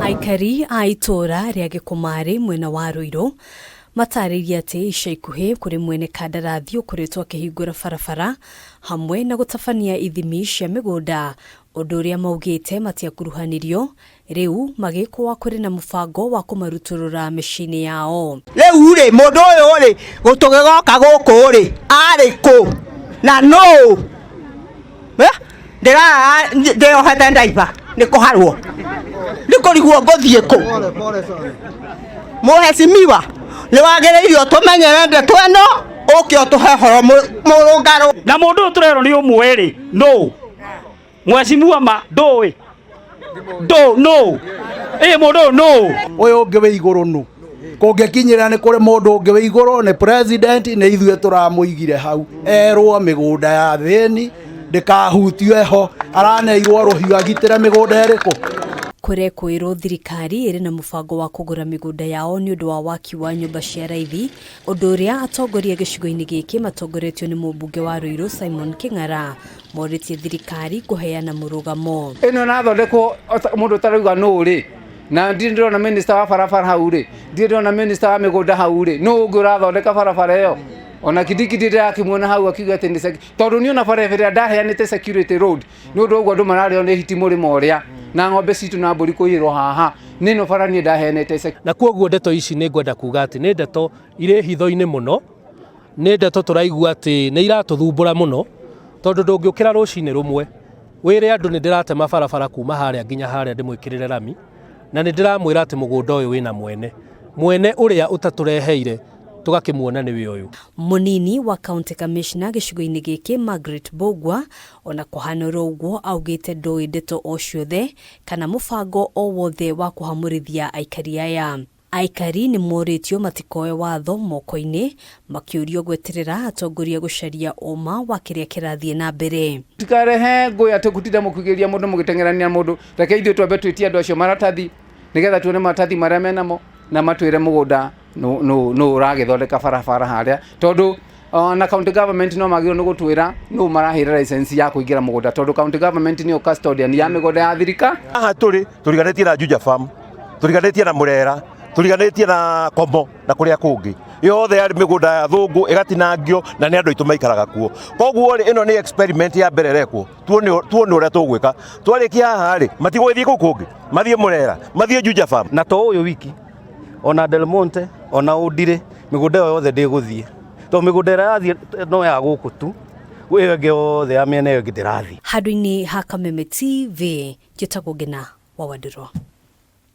Aikari a itũũra rĩa Gĩkũmarĩ mwena wa Ruiru matarĩirie atĩ ica ikuhĩ kũrĩ mwene kandarathi ũkoretwo akĩhingũra barabara hamwe na gũtabania ithimi cia mĩgũnda, ũndũ ũrĩa maugĩte matiakuruhanirio, rĩu magĩkũa kũrĩ na mũbango wa kũmarutũrũra mĩciĩ-inĩ yao. Rĩu rĩ, mũndũ ũyũ rĩ, tũgĩgoka gũkũ rĩ, arĩ kũ na nũ? Ndĩrara ndĩyohete ndaiba nĩ kũharwo nĩ kũrigwo ngũthiĩ kũ. Mũhecimiwa, nĩ wagĩrĩire ũtũmenyere ndeto ĩno, ũke ũtũhe ũhoro mũrũngarũ. Na mũndũ ũyũ tũrerwo nĩ ũmwe rĩ, nũ? Mheshimiwa ma ndũĩ ndũ nũ? Ĩ mũndũ ũyũ nũ? Ũyũ ũngĩ wĩ igũrũ nũ? Kũngĩkinyĩra nĩ kũrĩ mũndũ ũngĩ wĩ igũrũ, nĩ president, nĩ ithuĩ tũramũigire hau. Erwo mĩgũnda ya thĩni ndĩkahutio eho, araneirwo rũhiũ agitĩre mĩgũnda ĩrĩkũ? Kũrekũĩrwo thirikari ĩrĩ na mũbango wa kũgũra mĩgũnda yao nĩ ũndũ wa waki wa nyũmba cia raithi, ũndũ ũrĩa atongoria gĩcigo-inĩ gĩkĩ matongoretio nĩ mũmbunge wa Ruiru Simon Kĩng'ara morĩtie thirikari kũheana mũrũgamo. Ĩno ĩrathondekwo mũndũ ũtarauga nũ rĩ, na ndirĩ ndĩrona minister wa barabara hau rĩ, ndirĩ ndĩrona minister wa mĩgũnda hau rĩ, nũ ũngĩ ũrathondeka barabara ĩyo? Ona Kindiki ndirĩ ndĩrakĩmuona hau akiuga atĩ nĩ tondũ niĩ ona barabara ĩrĩa ndaheanĩte security road nĩ ũndũ ũguo andũ mararĩo nĩ hiti mũrĩmo ũrĩa na ng'ombe citũ na mbũri kũiyĩrwo haha, nĩ ĩno bara niĩ ndaheanĩte. Na kwoguo ndeto ici nĩ ngwenda kuga atĩ nĩ ndeto irĩ hitho-inĩ mũno, nĩ ndeto tũraigua atĩ nĩ iratũthumbũra mũno, tondũ ndũngĩũkĩra rũcinĩ rũmwe wĩre andũ nĩ ndĩratema barabara kuma harĩa nginya harĩa ndĩmwĩkĩrĩre rami, na nĩ ndĩramwĩra atĩ mũgũnda ũyũ wĩna mwene, mwene ũrĩa ũtatũreheire tũgakĩmuona nĩwe ũyũ. Mũnini wa County Commissioner gĩcigo-inĩ gĩkĩ Margaret Mbũgua ona kũhana oro ũguo augĩte ndoĩ ndeto o ciothe kana mũbango o wothe wa kũhamũrithia aikari aya. Aikari nĩ morĩtio matikoe watho moko-inĩ, makĩũrio gweterera atongoria gũcaria ũma wa kĩrĩa kĩrathiĩ na mbere. Tikarehe ngũĩ atĩ gũtinda mũkĩgeria mũndũ mũgĩteng'erania na mũndũ, reke ithuĩ twambe twĩtie andũ acio maratathi nĩgetha tuone maratathi marĩa menamo na matwĩre mũgũnda nũ nũ ũragĩthondeka barabara harĩa, tondũ ona county government no magĩrĩirwo nĩ gũtwĩra nũ marahĩra license ya kũingĩra mũgũnda, tondũ county government nĩyo custodian ya mĩgũnda ya thirikari. Haha tũrĩ tũriganĩtie na Juja Farm, tũriganĩtie na Mũrera, tũriganĩtie na Komo na kũrĩa kũngĩ yothe yarĩ mĩgũnda ya thũngũ ĩgatinangio na nĩ andũ aitũ maikaraga kuo. Koguo rĩ, ĩno nĩ experiment ya mbere ĩrekwo, tuone ũrĩa tũgwĩka. Twarĩkia haha rĩ, matigũgĩthiĩ kũu kũngĩ, mathiĩ Mũrera, mathiĩ Juja Farm. Na to ũyũ wiki, ona Del Monte, ona Ũndirĩ, mĩgũnda ĩyo yothe ndĩgũthiĩ. Tondũ mĩgũnda ĩrĩa yathiĩ no ya gũkũ tu, ĩyo ĩngĩ yothe ya mĩena ĩyo ĩngĩ ndĩrathiĩ. Handũ-inĩ ha Kameme TV, njĩtagwo Ngĩna wa Wandirũ.